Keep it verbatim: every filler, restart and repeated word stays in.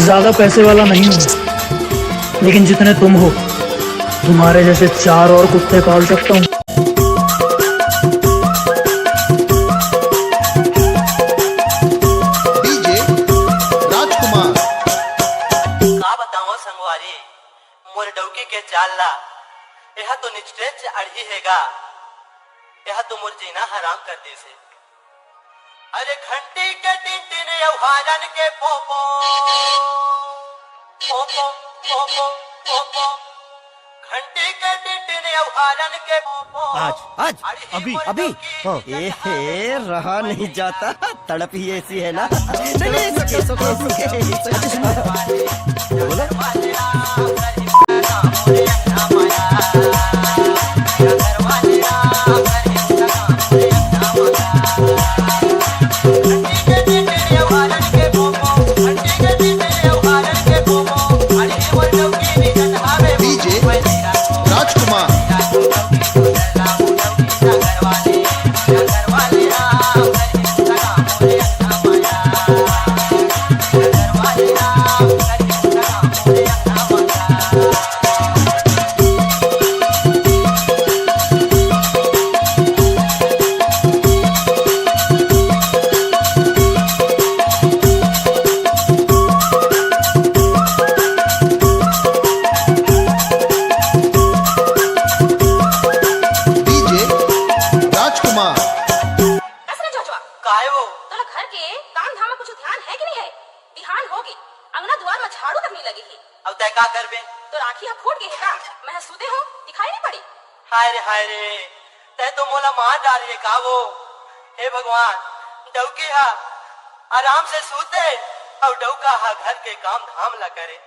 ज्यादा पैसे वाला नहीं हूँ, लेकिन जितने तुम हो, तुम्हारे जैसे चार और कुत्ते पाल सकता हूँ। डीजे राजकुमार। का बतावं संगवारी, मोर डौकी के चाल ला, एहा तो निचटेच अड़ही हे गा, एहा तो मोर जीना हराम कर दिस हे। अरे घंटी के टिन टिन अउ हारन के पों पों, पों पों, पों पों, पों पों। घंटी के टिन टिन अउ हारन के पों पों। आज, आज, अड़ही अभी, मोर अभी। डौकी हाँ। के ए हे, रहा नहीं जाता, तड़प ही ऐसी है ना। चलिए, सुखे, सुखे, सुखे, सुखे। बोलो। डीजे राजकुमार। डीजे राजकुमार। कस रे चोचवा, काय वो? तोला घर के काम धाम में कुछ ध्यान है कि नहीं है? बिहान होगे, अंगना दुआर में झाड़ू तक नहीं लगे हे। अब तय का करबे? तोर आँखी ह फूट गे हे का? मैं ह सूते हूँ, दिखाई नहीं पड़ी। हाय रे, हाय रे, तय तो मोला मार डारही का वो। हे भगवान, डौकी ह आराम से सूते अउ डौका ह घर के काम धाम ला करे।